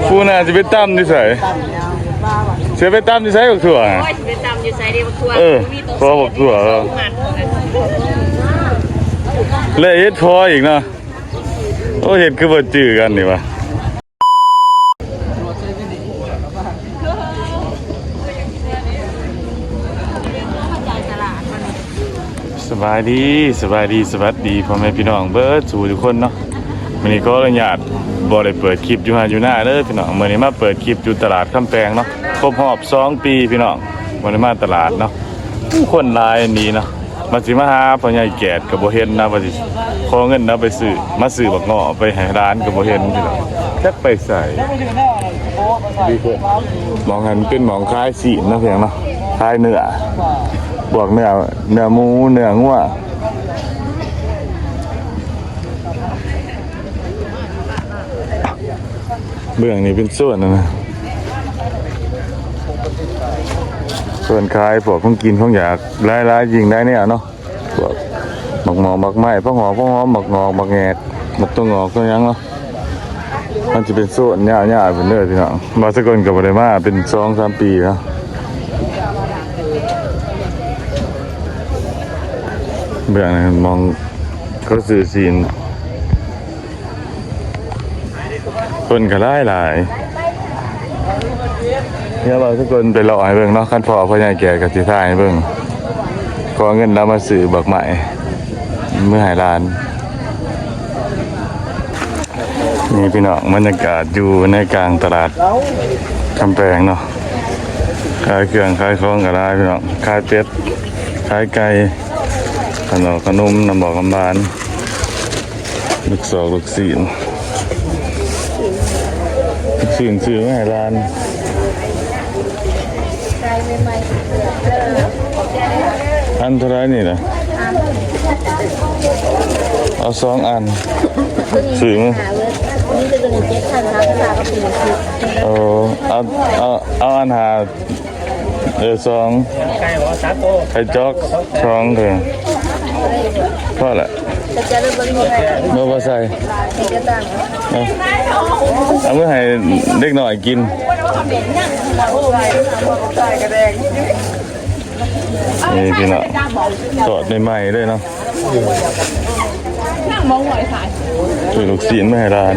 ຜູ້ໜ້າຊິໄປຕຳຢູ່ໃສ? ຊິໄປຕຳຢູ່ໃສບັກຖົ່ວ? ໂອ້ຍ ຊິໄປຕຳຢູ່ໃສເດບັກຖົ່ວ? ເອີ ບໍ່ມີຕົວ ພໍບັກຖົ່ວ ສອງມັດ ແລະເຮັດພໍອີກເນາະ. ໂອ້ ເຮັດຄືບໍ່ຈື່ກັນນີ້ຫວາ? ສະບາຍດີ ສະບາຍດີ ສະຫວັດດີພໍ່ແມ່ພີ່ນ້ອງເບິດສູ່ທຸກຄົນເນາະ. ມື້ນີ້ຂໍອະນຸຍາດບໍ່ໄດ້ເປີດຄລິບຢູ່ໄຮ່ຢູ່ນາເດີພີ່ນ້ອງ. ມື້ນີ້ມາເປີດຄລິບຢູ່ຕະຫຼາດຄຳແປງເນາະ ຄົບຮອບສອງປີພີ່ນ້ອງ ບໍ່ໄດ້ມາຕະຫຼາດເນາະ. ໂອ້ ຄົນຫຼາຍອີ່ຫຼີເນາະ. ວ່າຊິມາຫາພໍ່ໃຫຍ່ແກດກໍບໍ່ເຫັນນະ ວ່າຊິຂໍເງິນລາວໄປຊື້ ມາຊື້ບັກເງາະໄປໃຫ້ຫຼານກໍບໍ່ເຫັນພີ່ນ້ອງ ຈັກໄປໃສ. ໝ່ອງຫັ້ນເປັນໝ່ອງຂາຍຊີ້ນເນາະ ພຽງເນາະ ຂາຍເນື້ອ ພວກເນື້ອ ເນື້ອໝູ ເນື້ອງົວ. ເບື້ອງນີ້ເປັນໂຊນນັ້ນນະ ໂຊນຂາຍພວກຂອງກິນຂອງຢາກຫຼາຍໆ ຍິ່ງຫຼາຍແນວເນາະ. ພວກໝາກໝອກໝາກໄມ້ ຜັກຫອມ ຜັກຫອມ ໝາກງອກ ໝາກແງກ ໝາກຖົ່ວງອກຖົ່ວຫຍັງເນາະ. ມັນຈະເປັນໂຊນຍາວໆ ພຸ້ນເດີພີ່ນ້ອງ. ບ່າວສະກົນກໍບໍ່ໄດ້ມາເປັນສອງສາມປີແລ້ວ. ເບື້ອງນັ້ນໝ່ອງເຂົາຊື້ຊີ້ນ ຄົນກໍຫຼາຍໆ. ດຽວເຮົາທຸກຄົນໄປເລາະໃຫ້ເບິ່ງເນາະ ຄັນພໍ້ພໍ່ໃຫຍ່ແກະກໍຊິຖ່າຍໃຫ້ເບິ່ງ. ຂໍເງິນລາວມາຊື້ບັກໄມ້ເມືອໃຫ້ຫຼານ. ນີ້ພີ່ນ້ອງ ບັນຍາກາດຢູ່ໃນກາງຕະຫຼາດຄຳແປງເນາະ ຂາຍເຄື່ອງຂາຍຂອງກໍຫຼາຍພີ່ນ້ອງ ຂາຍເປັດ ຂາຍໄກ່ ຂະໜົມ ຂະໜົມ ນ້ຳບອກນ້ຳບານ ລູກຊອກລູກຊີ້ນ ລູກຊີ້ນຊື້ມາໃຫ້ຫຼານ. ອັນເທົ່າໃດນີ້ນະ? ເອົາສອງອັນ ຊື້ມາ. ໂອ້ ເອົາ ເອົາ ເອົາອັນຫ້າ ເອີ ສອງ ໄຂ່ຈອກສອງເທື່ອ ພໍລະ ບໍ່ ບໍ່ໃສ່ ເອົາ ເອົາໄວ້ໃຫ້ເດັກນ້ອຍກິນ. ນີ້ພີ່ນ້ອງ ທອດໃໝ່ໆ ເລີຍເນາະ. ຊື້ລູກຊີ້ນມາໃຫ້ຫຼານ.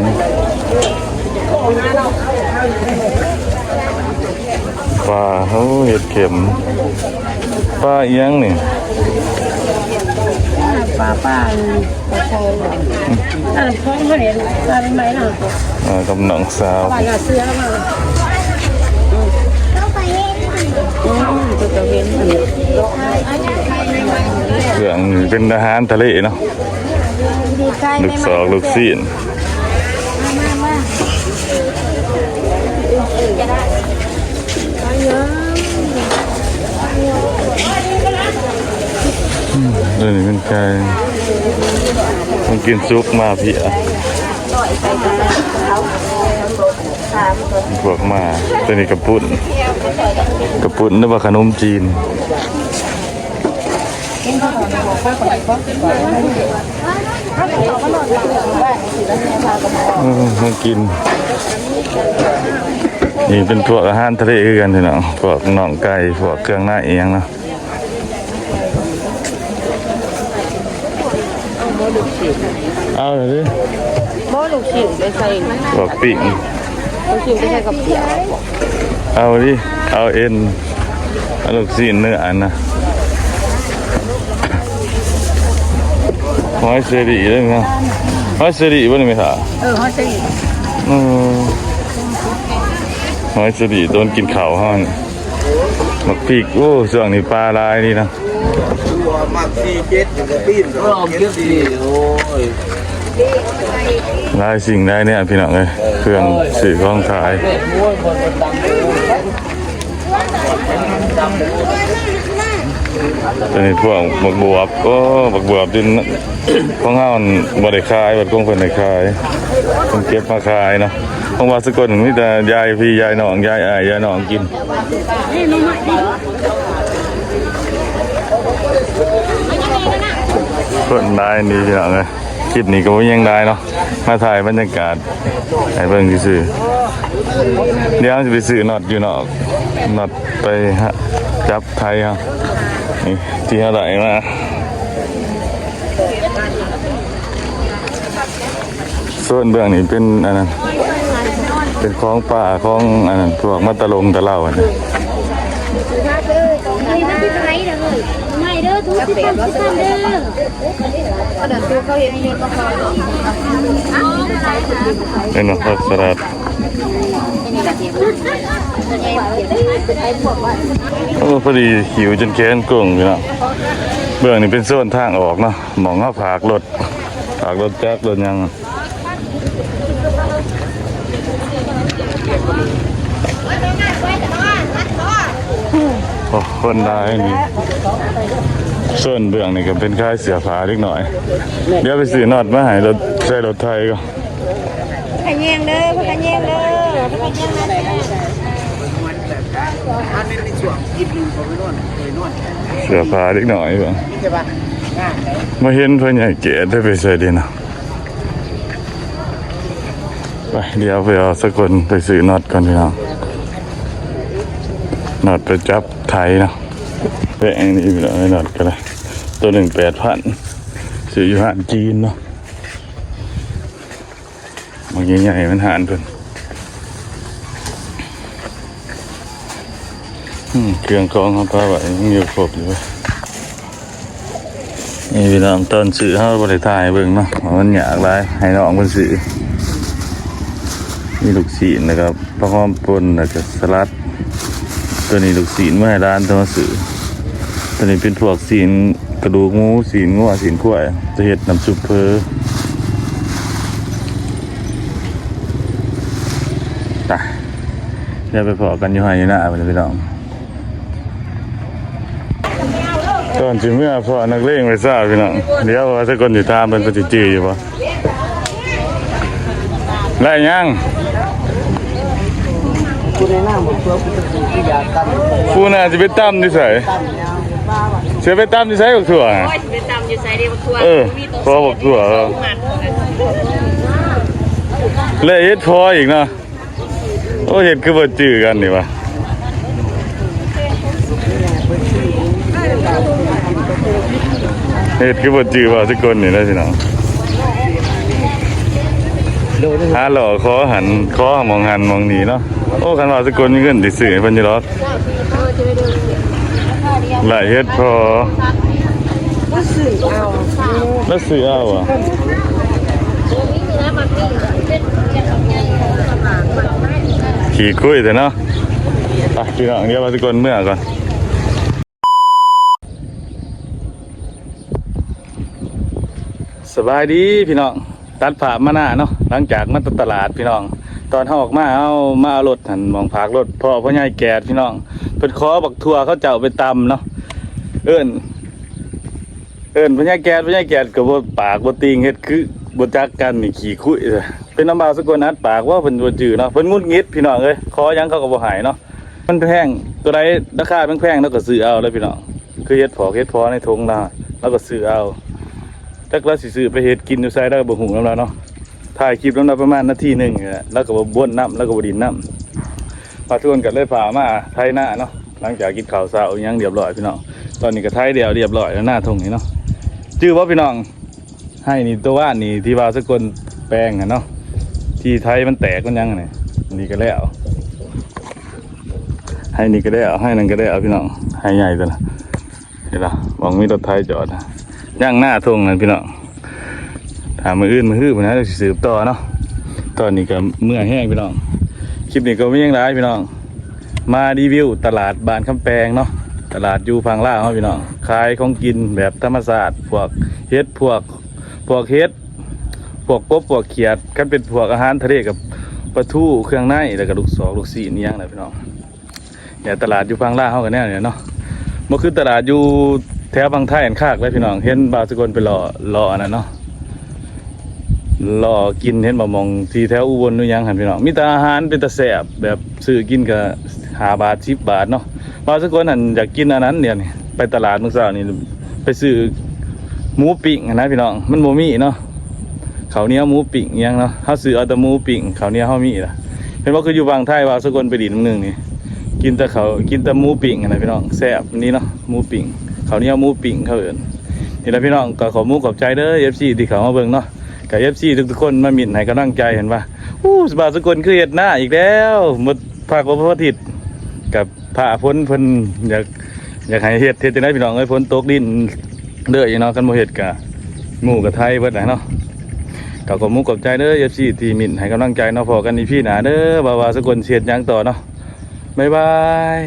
ປາ ໂອ້ ເຫັດເຂັມ. ປາອີ່ຫຍັງນີ້? ປາ ປາ ປາຄອງ ປາຄອງເຮົານີ້ ປາໃໝ່ໆ ເນາະ. ອ່າ ກັບນ້ອງສາວ ປາເສືອມາ. ອືມ ເພິ່ນກໍເຫັນ ເຄື່ອງເປັນອາຫານທະເລເນາະ. ລູກຊອກລູກຊີ້ນ. ອືມ ຕົວນີ້ເປັນໄກ່ ມັນກິນສຸກມາເພຍ. ພວກມາ ຕົວນີ້ກະປຸ້ນ ກະປຸ້ນ ຫຼືວ່າຂະໜົມຈີນ. ເອີ ມາກິນ ນີ້ເປັນພວກອາຫານທະເລຄືກັນພີ່ນ້ອງ ພວກໜອງໄກ່ ພວກເຄື່ອງໃນອີ່ຫຍັງເນາະ. ເອົາເລີຍ ບໍ່ລູກຊີ້ນໄປໃສ່ ພວກປີ້ງ ລູກຊີ້ນໄປໃສ່ກັບປຽກ. ເອົາດິ ເອົາເອັນ ເອົາລູກຊີ້ນເນື້ອອັນນະ ຫອຍເຊີຣີເດ້ເນາະ. ຫອຍເຊີຣີບໍ່ນີ້ແມ່ທ້າ? ເອີ ຫອຍເຊີຣີ. ອືມ ຫອຍເຊີຣີ ໂຕນກິນເຂົ້າເຮົານີ້. ໝາກພິກ ໂອ້ ຊ່ວງນີ້ປາຫຼາຍດີນະ. ໝາກສີ່ເຈັດຢູ່ໃນປີ້ນ ເອີ ເຈັດສີ່ ໂອ້ຍ ຫຼາຍສິ່ງຫຼາຍແນວພີ່ນ້ອງເອີຍ ເຄື່ອງຊື້ຂອງຂາຍ. ໂອ້ຍ ບໍ່ໄດ້ຕຳ ຕຳ ຕຳ ຕຳ ອັນນີ້ພວກໝາກບວບ ໂອ້ ໝາກບວບຢູ່ ຂອງເຮົານັ້ນບໍ່ໄດ້ຂາຍ ບັດຂອງເພິ່ນໄດ້ຂາຍ ເພິ່ນເກັບມາຂາຍເນາະ. ຂອງບ່າວສະກົນມີແຕ່ຍາຍພີ່ຍາຍນ້ອງ ຍາຍອ້າຍຍາຍນ້ອງກິນ. ຄົນຫຼາຍນີ້ພີ່ນ້ອງເອີຍ. ຄລິບນີ້ກໍບໍ່ມີຫຍັງຫຼາຍເນາະ ມາຖ່າຍບັນຍາກາດໃຫ້ເບິ່ງຊື່ໆ. ດຽວເຮົາຊິໄປຊື້ນັອດຢູ່ນອກ ນັອດໄປຫາຈັບໄທເຮົາ ນີ້ທີ່ເຮົາໄດ້ມາ. ໂຊນເບື້ອງນີ້ເປັນອັນນັ້ນ ເປັນຂອງປ່າຂອງອັນນັ້ນ ພວກມາແຕ່ລົງແຕ່ເລົາຫັ້ນນະ. ເຫັນບໍ່ ຜັກສະຫຼັດ. ໂອ້ ພໍດີຫິວຈົນແຂນກົງຢູ່ເນາະ. ເບື້ອງນີ້ເປັນໂຊນທາງອອກເນາະ ໝ່ອງເຮົາພາກລົດ ພາກລົດຈັກລົດຫຍັງ. ໂອ້ ຄົນຫຼາຍນີ້. ໂຊນເບື້ອງນີ້ກໍເປັນຂາຍເສື້ອຜ້າເດັກນ້ອຍ. ດຽວໄປຊື້ນັອດມາໃຫ້ລົດ ໃສ່ລົດໄຖກ່ອນ. ພະຂະແຍງເດີ ພະຂະແຍງເດີ ພະຂະແຍງມາເດີ. ເສື້ອຜ້າເດັກນ້ອຍ ມາເຫັນພໍ່ໃຫຍ່ແກ່ໄດ້ໄປໃສ່ເດເນາະ. ໄປ ດຽວໄປເອົາສະກົນໄປຊື້ນັອດກ່ອນພີ່ນ້ອງ. ນັອດໄປຈັບໄຖເນາະ. ແພງນີ້ພີ່ນ້ອງ ນັອດກໍໄດ້ ໂຕໜຶ່ງແປດພັນ ຊື້ຢູ່ຮ້ານຈີນເນາະ. ບັກໃຫຍ່ໆ ມັນຫານເພິ່ນ. ອືມ ເຄື່ອງຂອງເຮົາປະໄວ້ຍັງຢູ່ຄົບຢູ່. ນີ້ພີ່ນ້ອງ ຕອນຊື້ເຮົາບໍ່ໄດ້ຖ່າຍໃຫ້ເບິ່ງເນາະ ວ່າມັນຍາກຫຼາຍ ໃຫ້ນ້ອງເພິ່ນຊື້. ມີລູກຊີ້ນ ແລ້ວກໍຜັກຫອມປົ່ນ ແລ້ວກໍສະຫຼັດ. ຕົວນີ້ລູກຊີ້ນເມື່ອໃຫ້ຫຼານໂຕມາຊື້. ຕົວນີ້ເປັນພວກຊີ້ນກະດູກໝູ ຊີ້ນງົວ ຊີ້ນຄວາຍ ຈະເຮັດນ້ຳຊຸບເຝີ. ໄປ ດຽວໄປພໍ້ກັນຢູ່ໄຮ່ຢູ່ນາພຸ້ນພີ່ນ້ອງ. ກ່ອນຊິເມືອພໍ້ນັກເລງໄປຊາພີ່ນ້ອງ. ດຽວວ່າແຕ່ກ່ອນຊິຖາມເພິ່ນ ເພິ່ນຊິຈື່ຢູ່ບໍ່? ໄລ່ຫຍັງ? ກູແນະນຳ ເພື່ອກູຈະຊື້ຢາກັນ ກູນ່າຊິໄປຕຳຢູ່ໃສ? ຊິໄປຕຳຢູ່ໃສບັກຖົ່ວ? ໂອ້ຍ ຊິໄປຕຳຢູ່ໃສເດບັກຖົ່ວ? ເອີ ບໍ່ມີຕົວ ຂໍບັກຖົ່ວ ແລະເຮັດພໍອີກເນາະ. ໂອ້ ເຮັດຄືບໍ່ຈື່ກັນນີ້ວະ ເຮັດຄືບໍ່ຈື່ວ່າສະກົນນີ້ນະພີ່ນ້ອງ. ຫາຫຼໍ່ຂໍຫັ້ນ ຂໍໝ່ອງຫັ້ນໝ່ອງນີ້ເນາະ. ໂອ້ ຄັນວ່າສະກົນມີເງິນຊິຊື້ໃຫ້ເພິ່ນຢູ່ດອກ. ຫຼາຍເຮັດພໍ ລະຊື້ເອົາ ລະຊື້ເອົາອະ. ຂີ້ຄຸຍແທ້ເນາະ. ໄປພີ່ນ້ອງ ດຽວວ່າຊິກ່ອນເມືອກ່ອນ. ສະບາຍດີພີ່ນ້ອງ. ຕັດພາບມາໜ້າເນາະ ຫຼັງຈາກມາຕະ ຕະຫຼາດພີ່ນ້ອງ. ຕອນເຮົາອອກມາ ເຮົາມາເອົາລົດຫັ້ນ ໝ່ອງພາກລົດ ພໍ້ພໍ່ໃຫຍ່ແກດພີ່ນ້ອງ. ເພິ່ນຂໍບັກຖົ່ວເຂົາເຈົ້າໄປຕຳເນາະ. ເອີ້ນ ເອີ້ນພໍ່ໃຫຍ່ແກດ ພໍ່ໃຫຍ່ແກດກໍບໍ່ປາກບໍ່ຕິງ ເຮັດຄືບໍ່ຈັກກັນນີ້ ຂີ້ຄຸຍ. ເປັນນຳບ່າວສະກົນອັດປາກວ່າ ເພິ່ນບໍ່ຈື່ເນາະ. ເພິ່ນຫງຸດຫງິດພີ່ນ້ອງເອີຍ ຂໍຫຍັງເຂົາກໍບໍ່ໃຫ້ເນາະ. ມັນແພງ ຕົວໃດລາຄາແພງໆ ລາວກໍຊື້ເອົາເລີຍພີ່ນ້ອງ. ຄືເຫັດຜອກເຫັດພໍໃນຖົງລາວ ລາວກໍຊື້ເອົາ. ຈັກລາວຊິຊື້ໄປເຮັດກິນຢູ່ໃສ ລາວກໍບໍ່ຮູ້ນຳລາວເນາະ. ຖ່າຍຄລິບນຳລາວປະມານນາທີໜຶ່ງນີ້ແຫຼະ ລາວກໍບໍ່ບົ່ນນຳ ລາວກໍບໍ່ດິນນຳ. ບາດທຸກຄົນກໍເລີຍພາມາໄຖນາເນາະ ຫຼັງຈາກກິນເຂົ້າເຊົ້າອີ່ຫຍັງລຽບຮ້ອຍພີ່ນ້ອງ. ຕອນນີ້ກໍໄຖແລ້ວລຽບຮ້ອຍແລ້ວນາທົ່ງນີ້ເນາະ. ຈື່ບໍ່ພີ່ນ້ອງ? ໄຮ່ນີ້ຕົວວານນີ້ທີ່ວ່າສະກົນແປງຫັ້ນເນາະ ທີ່ໄຖມັນແຕກມັນຫຍັງນີ້ ນີ້ກໍແລ້ວ ໄຮ່ນີ້ກໍແລ້ວ ໄຮ່ນັ້ນກໍແລ້ວພີ່ນ້ອງ. ໄຮ່ໃຫຍ່ຕົວນັ້ນ ເຫັນລະ ໝ່ອງມີລົດໄຖຈອດ ຍັງນາທົ່ງນັ້ນພີ່ນ້ອງ. ຖ້າມື້ອື່ນມື້ຮືພຸ້ນນະ ຊິສືບຕໍ່ເນາະ. ຕອນນີ້ກໍເມື່ອຍແຮງພີ່ນ້ອງ. ຄລິບນີ້ກໍບໍ່ມີຫຍັງຫຼາຍພີ່ນ້ອງ ມາຣີວິວຕະຫຼາດບ້ານຄຳແປງເນາະ ຕະຫຼາດຢູ່ຝັ່ງລາວເຮົາພີ່ນ້ອງ. ຂາຍຂອງກິນແບບທຳມະຊາດ ພວກເຫັດ ພວກ ພວກເຫັດ ພວກກົບ ພວກຂຽດ. ຄັນເປັນພວກອາຫານທະເລກໍປາທູ ເຄື່ອງໃນ ແລ້ວກໍລູກຊອກ ລູກຊີ້ນອີ່ຫຍັງນະພີ່ນ້ອງ. ແຕ່ຕະຫຼາດຢູ່ຝັ່ງລາວເຮົາກໍແນວນີ້ເນາະ ບໍ່ຄືຕະຫຼາດຢູ່ແຖວຝັ່ງໄທອັນຄັກເລີຍພີ່ນ້ອງ. ເຫັນບ່າວສະກົນໄປເລາະ ເລາະອັນນັ້ນເນາະ ເລາະກິນ ເຫັນບໍ່ ໝ່ອງທີ່ແຖວອຸບົນຢູ່ຫຍັງຫັ້ນພີ່ນ້ອງ ມີແຕ່ອາຫານເປັນຕາແຊບ ແບບຊື້ກິນກໍຫ້າບາດ ສິບບາດເນາະ. ບ່າວສະກົນຫັ້ນຢາກກິນອັນນັ້ນ ດຽວນີ້ໄປຕະຫຼາດມື້ເຊົ້ານີ້ ໄປຊື້ໝູປີ້ງຫັ້ນນະພີ່ນ້ອງ ມັນບໍ່ມີເນາະ. ເຂົ້າໜຽວໝູປີ້ງອີ່ຫຍັງເນາະ ເຮົາຊື້ເອົາແຕ່ໝູປີ້ງ ເຂົ້າໜຽວເຮົາມີລະ. ເຫັນບໍ່ ຄືຢູ່ຝັ່ງໄທ ບ່າວສະກົນໄປດິນມື້ໜຶ່ງນີ້ ກິນແຕ່ເຂົ້າ ກິນແຕ່ໝູປີ້ງຫັ້ນນະພີ່ນ້ອງ ແຊບນີ້ເນາະ ໝູປີ້ງ ເຂົ້າໜຽວໝູປີ້ງເຂົາເອີ້ນ. ນີ້ລະພີ່ນ້ອງ ກໍຂໍມຸກຂອບໃຈເດີ ເອັຟຊີ ທີ່ເຂົ້າມາເບິ່ງເນາະ ກໍ ເອັຟຊີ ທຸກໆຄົນມາໝິ້ນໃຫ້ກຳລັງໃຈ ເຫັນວ່າ ອູ້ ບ່າວສະກົນຄືເຮັດນາອີກແລ້ວ ໝົດພາກບໍ່ພໍທິດ ກັບ ພະຝົນເພິ່ນຢາກ ຢາກໃຫ້ເຮັດ ເຮັດຈັ່ງໃດພີ່ນ້ອງເອີຍ ຝົນຕົກດິນເລີຍເນາະ ຄັນບໍ່ເຮັດກະໝູ່ກະໄຖເບິດແຫຼະເນາະ. ກໍຂອບມຸກຂອບໃຈເດີ ເອັຟຊີ ທີ່ໝິ້ນໃຫ້ກຳລັງໃຈເນາະ ພໍ້ກັນ ອີພີ ໜ້າເດີ ວ່າ ວ່າສະກົນຊິເຮັດຫຍັງຕໍ່ເນາະ. ບາຍບາຍ.